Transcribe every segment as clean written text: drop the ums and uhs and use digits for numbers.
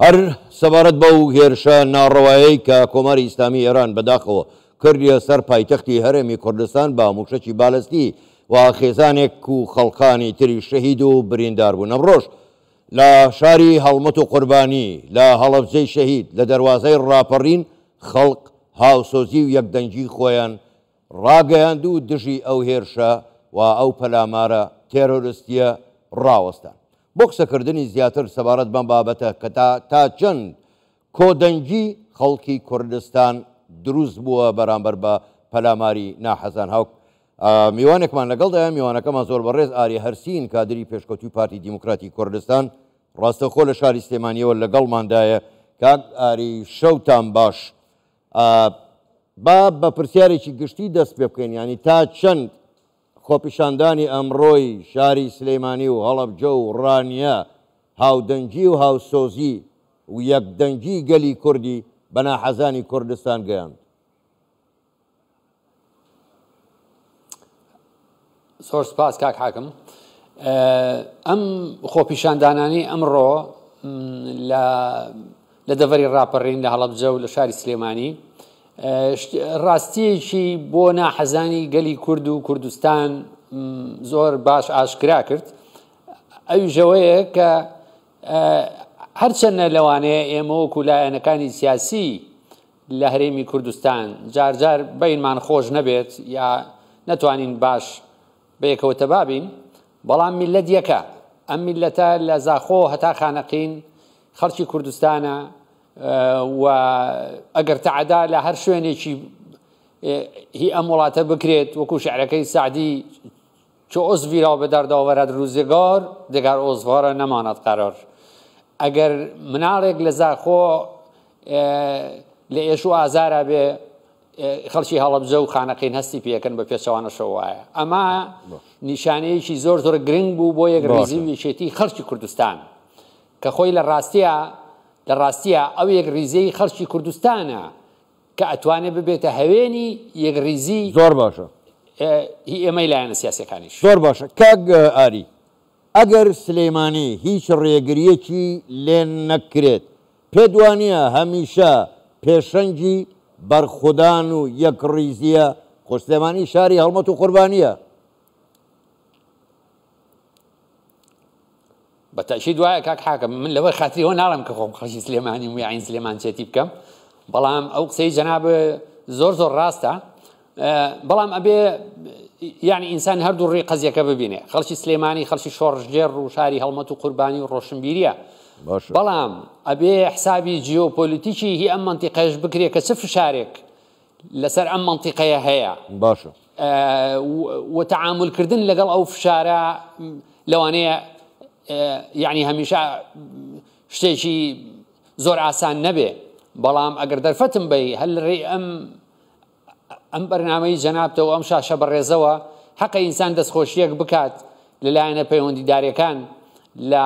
هەر سەبارەت بەو هێرشە ناڕەوایەی کە کۆماری ئیسلامی ئێران بەداخەوە کردیە سەر پایتەختی هەرێمی کوردستان بە مووشەکی بالستی و خێزانێک و خەڵکانی تری شەهید و بریندار بوون ئەمڕۆش لە شاری هەڵمەت و قوربانی لە هەڵەبجەی شەهید لە دەروازەی ڕاپەڕین خەڵک هاوسۆزی و یەکدەنگی خۆیان ڕاگەیاند و دژی ئەو هێرشە و ئەو پەلامارە تێرۆرستییە ڕاوەستان. بۆ قسەکردنی زیاتر سەبارەت بەم بابەتە کە تا تا چەند کۆدەنگی خەڵکی کوردستان دروست بووە بەرامبەر بە پەلاماری ناحەزان هاو میوانێکمان لەگەڵدایە، میوانەکەمان زۆر بەڕێز ئاری هەرسین کادری پێشکەوتووی پارتی دیموکراتی کوردستان ڕاستەوخۆ لە شاری سلێمانیەوە لەگەڵماندایە. کاک ئاری شەوتان باش. با بە پرسیارێکی گشتی دەست پێ بکەین، یانی تا چەند خۆپیشاندانی ئەمڕۆی شاری سلێمانی و هەڵەبجە و ڕانیە هاودەنگی و هاوسۆزی و یەکدەنگی گەلی کوردی بە ناحەزانی کوردستان گەیاند؟ زۆر سپاس کاک حاکم. ئەم خۆپیشاندانانەی ئەمڕۆ لە لە دەڤەری ڕاپەڕین لە هەڵەبجە و لە شاری سلێمانی ڕاستیەکی بۆ ناحەزانی گەلی کورد و کوردستان زۆر باش ئاشکرا کرد ئەویشەوەیە کە هەرچەندە لەوانەیە ئێمە وەکو لایەنەکانی سیاسی لە هەرێمی کوردستان جارجار بینمان خۆش نەبێت یا نەتوانین باش بەیەکەوە تەبا بین، بەڵام میللەت یەکە، ئەم میللەتە لە زاخۆ هەتا خانەقین خەڵکی کوردستانە و ئەگەر تەعەدا لە هەر شوێنێکی هی ئەم وڵاتە بکرێت وەکو شعرەکەی سەعدی چو عضوی را به درد آورد روزگار دگر عضوها را نماند قرار ئەگەر مناڵێک لە زاخۆ لە ئێش و ئازارا بێ خەڵکی هەڵەبجە و خانەقین هەستی پێکەن بە پێچەوانەشەوە وایە ئەمە نیشانەیەکی زۆر زۆر گرنگ بوو بۆ یەک ڕیزی و یەکێتی خەڵکی کوردستان کە خۆی لە ڕاستیە لە ڕاستیە ئەو یەک ڕیزەی خەڵکی کوردستانە کە ئەتوانێت ببێتە هەوێنی یەک ڕیزی زۆر باشە هی ئێمەی لایەنە سیاسەکانیش. زۆر باشە کاک ئاری ئەگەر سلێمانی هیچ ڕێگریەکی لێ نەکرێت پێت وانیە هەمیشە پێشەنگی بەرخودان و یەکڕیزیە؟ خۆ سلێمانی شاری هەڵمەت و قوربانیە. بە تەئکید وایە کاک حاکم، من لەبەر خاتری ئەوە ناڵێم کە خۆم خەڵکی سلێمانیم و یاعین سلێمانچێتی بکەم، بەڵام ئەو قسەی جەناب زۆر زۆر ڕاستە، بەڵام ئەبێ یعنی ئینسان هەردوو ڕووی قەزیەکە ببینێ خەڵکی سلێمانی خەڵکی شۆڕشگێڕ و شاری هەڵمەت و قوربانی و ڕۆشنبیریە بەڵام ئەبێ حسابی جیۆپۆلیتیکی هی ئەم منتیقەش بکرێ کە چ فشارێک لەسەر ئەم منتیقەیە هەیە باشە و تەعامولکردن لەگەڵ ئەو فشارە لەوانەیە یعنی هەمیشە شتێکی زۆر ئاسان نەبێ بەڵام ئەگەر دەرفەتم بی هەر ڕێی ئەم ئەم بەرنامەی جەنابتە و ئەم شاشە بەڕێزەوە حەقە ئینسان دەستخۆشیەک بکات لە لایەنە پەیوەندیدارەکان لە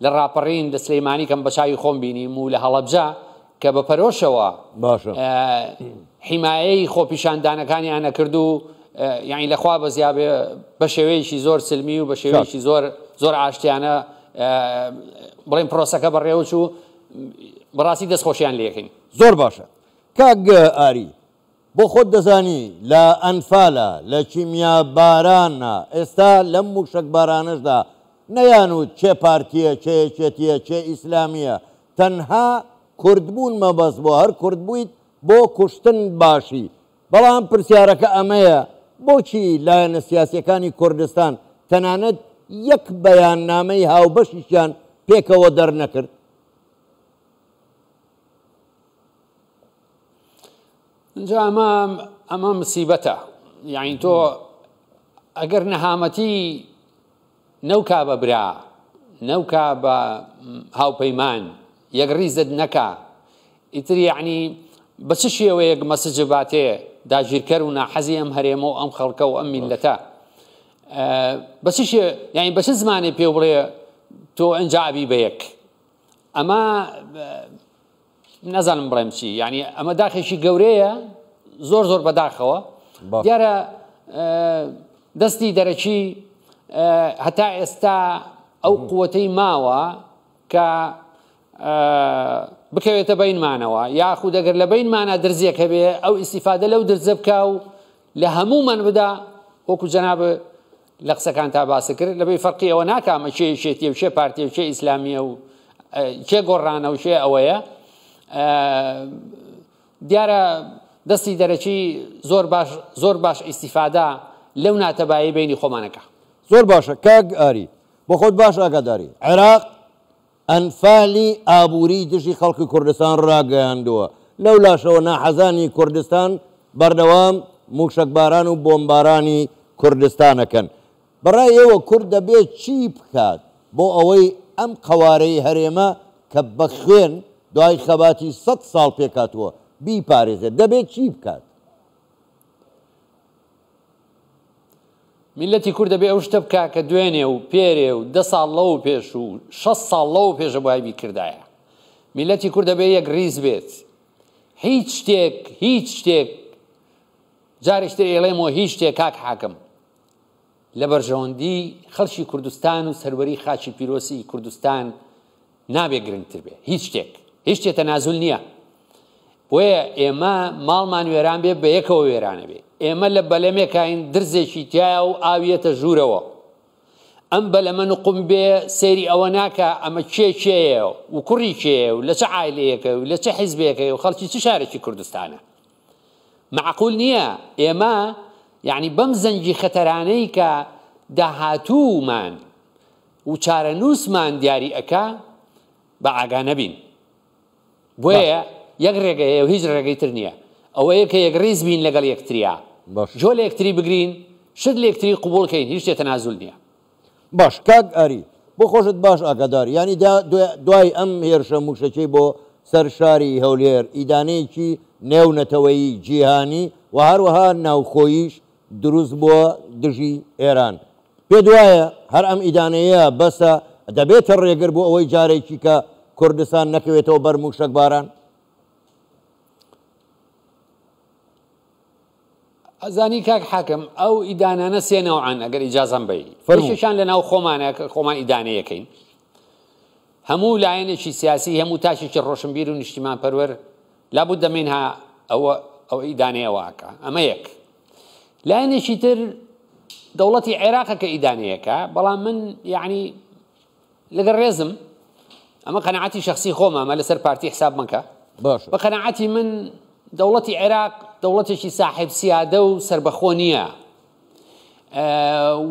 لە ڕاپەڕین لە سلەیمانی کەم بە چاوی خۆم بینیم و لە هەڵەبجە کە بە پەرۆشەوە باشە حیمایەی خۆپیشاندانەکانیان نەکرد و یعنی لەخوا بەزیابێ بە شێوەیەکی زۆر سلمی و بە شێوەیەکی زۆر زۆر ئاشتیانە بڵێن پرۆسەکە بەڕێوەچوو بەڕاستی دەستخۆشیان لێکەین. زۆر باشە کاک ئاری بۆ خۆت دەزانی لە ئەنفالە، لە کیمیابارانە، ئێستا لەم موشەکبارانەشدا نەیانوت کێ پارتیە، کێ یەکێتیە، کێ ئیسلامیە، تەنها کوردبوون مەبەست بووە، هەر کورد بوویت بۆ کوشتن باشی، بەڵام پرسیارەکە ئەمەیە بۆچی لایەنە سیاسیەکانی کوردستان تەنانەت یەک بەیاننامەی هاوبەشیشیان پێکەوە دەرنەکرد؟ جا ئەمە ئەمە مسیبەتە یعنی تۆ ئەگەر نەهامەتی نەوکا بە برا نەوکا بە هاوپەیمان یەک ڕیزت نەکا ئیتر یعنی بە چ شێوەیەک مەسج باتێ داگیرکەر و ناحەزی ئەم هەرێمە و ئەم خەڵکە و ئەم میلەتە بە چ شێ یعنی بە چ زمانێ پێ بڵێ تۆ ئەنجا ئەبی بە یەک ئەمە نازانم بڵێم چی یعنی ئەمە داخێکی گەورەیە زۆر زۆر بەداخەوە دیارە دەستی دەرەکی هەتا ئێستا ئەو قوتەی ماوە کە بکەوێتە بەینمانەوە، یاخود ئەگەر لە بەینمانا درزێک هەبێ ئەو ئیستیفادە لەو درزە بکا و لە هەموومان بدا، وەکو جەنابت لە قسەکانتا باست کرد لەبەی فەرقی ئەوە ناکا ئەمە کێ یەکێتیە و کێ پارتیە و کێ ئیسلامیە و کێ گۆڕانە و کێ ئەوەیە. دیارە دەستی دەرەکی زۆر باش زۆر باش ئیستیفادە لەو ناتەبایی بەینی خۆمانەکا. زۆر باشە کاک ئاری بۆ خۆت باش ئاگاداری عێراق ئەنفالی ئابووری دژی خەڵکی کوردستان ڕاگەیاندووە، لەولاشەوە ناحەزانی کوردستان بەردەوام مووشەکباران و بۆمبارانی کوردستان ئەکەن. بەڕای ئێوە کورد دەبێت چی بکات بۆ ئەوەی ئەم قەوارەی هەرێمە کە بە خوێن دوای خەباتی سەت ساڵ پێکهاتووە بیپارێزێت؟ دەبێت چی بکات؟ میللەتی کورد دەبێ ئەو شتە بکا کە دوێنێ و پێرێ و دە ساڵ لەوە پێش و 6 ساڵ لەوە پێش ئەبوایە بیکردایە. میللەتی کورد دەبێ یەک ڕیز بێت. هیچ شتێک، هیچ شتێک، جارێکی تر ئەیڵێمەوە هیچ شتێک کاک حاکم لە بەرژەوەندی خەڵکی کوردستان و سەروەری خاکی پیرۆسی کوردستان نابێ گرنگتر بێ هیچ شتێک هیچ شتێ تەنازول نییە بۆیە ئێمە ماڵمان وێران بێ بە یەکەوە وێرانە بێ ئێمە لە بەلەمێکاین درزێکی تایە و ئاویەتە ژوورەوە ئەم بەلەمە نقوم بێ سەیری ئەوە ناکە ئەمە کێ کێیە و کوڕی کێیە و لە چ عایلەیەکە و لە چ حیزبێکە و خەڵکی چ شارێکی کوردستانە مەعقول نییە ئێمە یعنی بەم زەنگی خەتەرانەی کە داهاتوومان و چارەنووسمان دیاری ئەکا بە ئاگا نەبین. بۆیە یەک ڕێگە هەیە و هیچ ڕێگەی تر نییە ئەوەیە کە یەکڕیز بین لەگەڵ یەکتریا، گوێ لە یەکتری بگرین، شت لە یەکتری قبوڵ کەین، هیچ شتێ تەنازول نییە. باش کاک ئاری بۆ خۆشت باش ئاگاداری یانی دوای ئەم هێرشە موشەکیەی بۆ سەر شاری هەولێر ئیدانەیەکی نێونەتەوەیی جیهانی و هەروەها ناوخۆییش دروست بووە دژی ئێران پێت وایە هەر ئەم ئیدانەیە بەسە دەبێتە ڕێگر بۆ ئەوەی جارێکی کە کوردستان نەکەوێتەوە بەر موشەکباران؟ ئەزانی کاک حاکم ئەو ئیدانانە سێ نەوعن ئەگەر ئیجازەم بەی یەکێکیان لە ناو خۆمانە کە خۆمان ئیدانەیەکەین هەموو لایەنێکی سیاسی هەموو تاکێکی ڕۆشنبیر و نیشتیمان پەروەر لابد منها ئەوە ئەو ئیدانەیە واکە ئەمە یەک لایەنێکی تر دەوڵەتی عێراقە کە ئیدانەیەکە بەڵام من یعنی لەگەڵ ڕێزم ئەمە قەناعەتی شخصی خۆمە ئەمە لەسەر پارتی حساب مەکە باشە بە قەناعەتی من دەوڵەتی عێراق دەوڵەتێکی ساحب سیادە و سربەخۆ نییە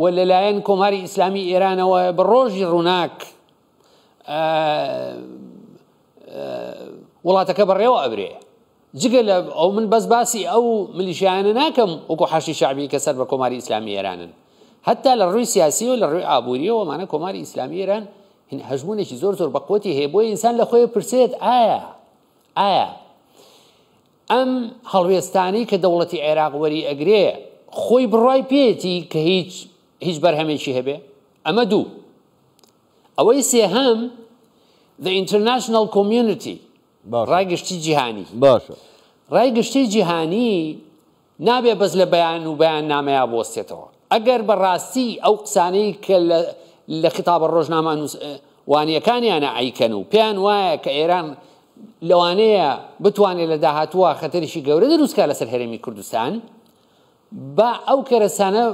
و لەلایەن کۆماری ئیسلامی ئێرانەوە بە ڕۆژی ڕووناک وڵاتەکە بەڕێوە ئەبرێ جگە لە ئەو من بەس باسی ئەو ملیشیایانە ناکەم وەکو حەشدی شەعبی کە سەر بە کۆماری ئیسلامی ئێرانن هەتا لە ڕووی سیاسی و لە ڕووی ئابووریەوە مانە کۆماری ئیسلامی ئێران هەژمونێکی زۆر زۆر بەقوەتی هەیە بۆیە ئینسان لە خۆی پرسێت ئایا ئایا ئەم هەڵوێستانەی کە دەوڵەتی عێراق وەری ئەگرێ خۆی بڕای پێیەتی کە هیچ هیچ بەرهەمێکی هەبێ ئەمە دوو ئەوەی سێهەم the international community ڕای گشتی جیهانی. باشە. ڕای گشتی جیهانی نابێ بەس لە بەیان و بەیاننامەیا بوەستێتەوە. ئەگەر بە ڕاستی ئەو قسانەی کە لە لە خیتابە ڕۆژنامەنووسوانییەکانیانە ئەیکەن و پێیان وایە کە ئێران لەوانەیە بتوانێ لە داهاتووە خەتەرێکی گەورە دروست کا لەسەر هەرێمی کوردستان، با ئەو کەرەسانە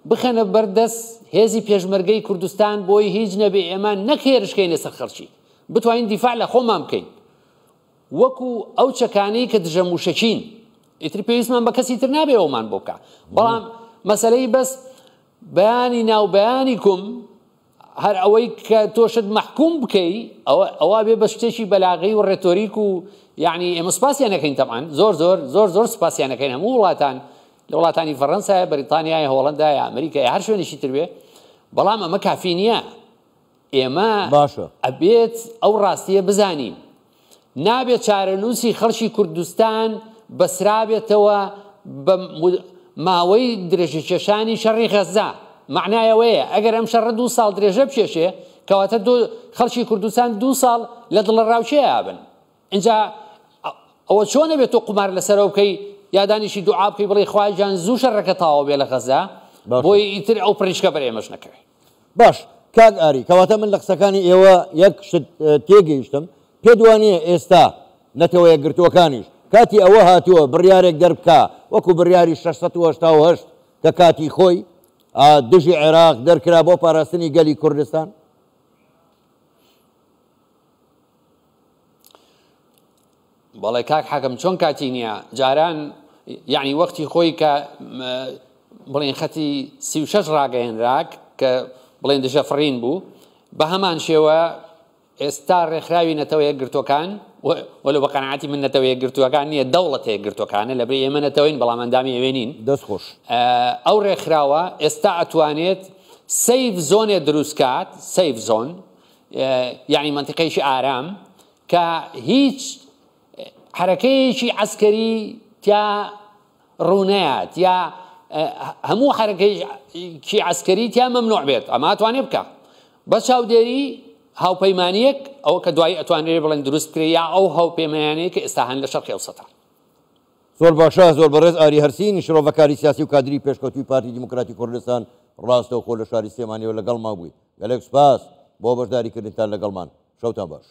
بخەنە بەر دەست هێزی پێشمەرگەی کوردستان بۆی هیچ نەبێ ئێمە نەک هێرش کەینە سەر خەڵکی بتوانین دیفاع لە خۆمان بکەین وەکو ئەو چەکانەی کە دژە موشەکین ئیتر پێویستمان بە کەسی تر نابێ ئەومان بۆ بکە بەڵام مەسەلەی بەس بەیانی ناو بەیانی کوم هەر ئەوەی کە تۆ شت مەحکوم بکەی ئەوە ئەوە بێ بە شتێکی بەلاغی و ڕێتۆریک و یعنی ئێمە سپاسیان نەکەین تەبعەن زۆر زۆر زۆر زۆر سپاسیان نەکەین هەموو وڵاتان لە وڵاتانی فەڕەنسایە بەریتانیای هۆڵندایە ئەمریکای هەر شوێنێکی تر بێ بەڵام ئەمە کافی نییە ئێمە باشە ئەبێت ئەو ڕاستیە بزانین نابێت چارەنووسی خەڵکی کوردستان بەسرابێتەوە بە ماوەی درێژەکێشانی شەڕی غەززە. مەعنای ئەوەیە ئەگەر ئەم شەڕە دوو ساڵ درێژە بکێشێ، کەواتە خەڵکی کوردستان دوو ساڵ لە دڵەڕاوکێیا بن. ئینجا ئەوە چۆن ئەبێت تۆ قومار لەسەرەوە بکەی یا دانیشی دوعا بکەی بڵێی خوایە گیان زوو شەڕەکە تەواو بێ لە غەززە بۆی ئیتر ئەو پڕیشکە بەر ئێمەش نەکەوێ. باش کاک ئاری کەواتە من لە قسەکانی ئێوە یەک شت تێگەیشتم. پێت وانییە ئێستا نەتەوە یەکگرتووەکانیش کاتی ئەوە هاتووە بڕیارێک دەربکا وەکو بڕیاری 688 کە کاتی خۆی دژی عێراق دەرکرا بۆ پاراستنی گەلی کوردستان؟ بەڵێ کاک حەکم چۆن کاتی نییە جاران یعنی وەختی خۆی کە بڵێن خەتی 36 ڕاگەیەنرا کە بڵێن دژە فڕین بوو بە هەمان شێوە ئێستا ڕێکخراوی نەتەوە یەکگرتووەکان وەلو بە قەناعەتی من نەتەوە یەکگرتووەکان نییە دەوڵەتە یەکگرتووەکانە لەبری ئێمە نەتەوەین بەڵام ئەندامی ئەوێ نین. دەست خۆش. ئەو ڕێکخراوە ئێستا ئەتوانێت safe zone ێ دروست کات، safe zone یانی مەنتیقەیەکی ئارام کە هیچ حەرەکەیەکی عەسکەری تیا ڕوونەیات یا هەموو حەرەکەیەکی عەسکەری تیا مەمنوع بێت ئەمە ئەتوانێ بکا بە چاودێری هاوپەیمانیەک ئەوە کە دوایی ئەتوانرێ بڵێن دروست بکرێ یا ئەو هاوپەیمانیانەی کە ئێستا هەن لە شەرقی ئەوسەتا. زۆر باشە زۆر بەڕێز ئاری هەرسین شرۆڤەکاری سیاسی و کادری پێشکەوتووی پارتی دیموکراتی کوردستان ڕاستەوخۆ لە شاری سلێمانیەوە لەگەڵمان بووی گەلێک سوپاس بۆ بەشداریکردنتان لەگەڵمان شەوتان باش.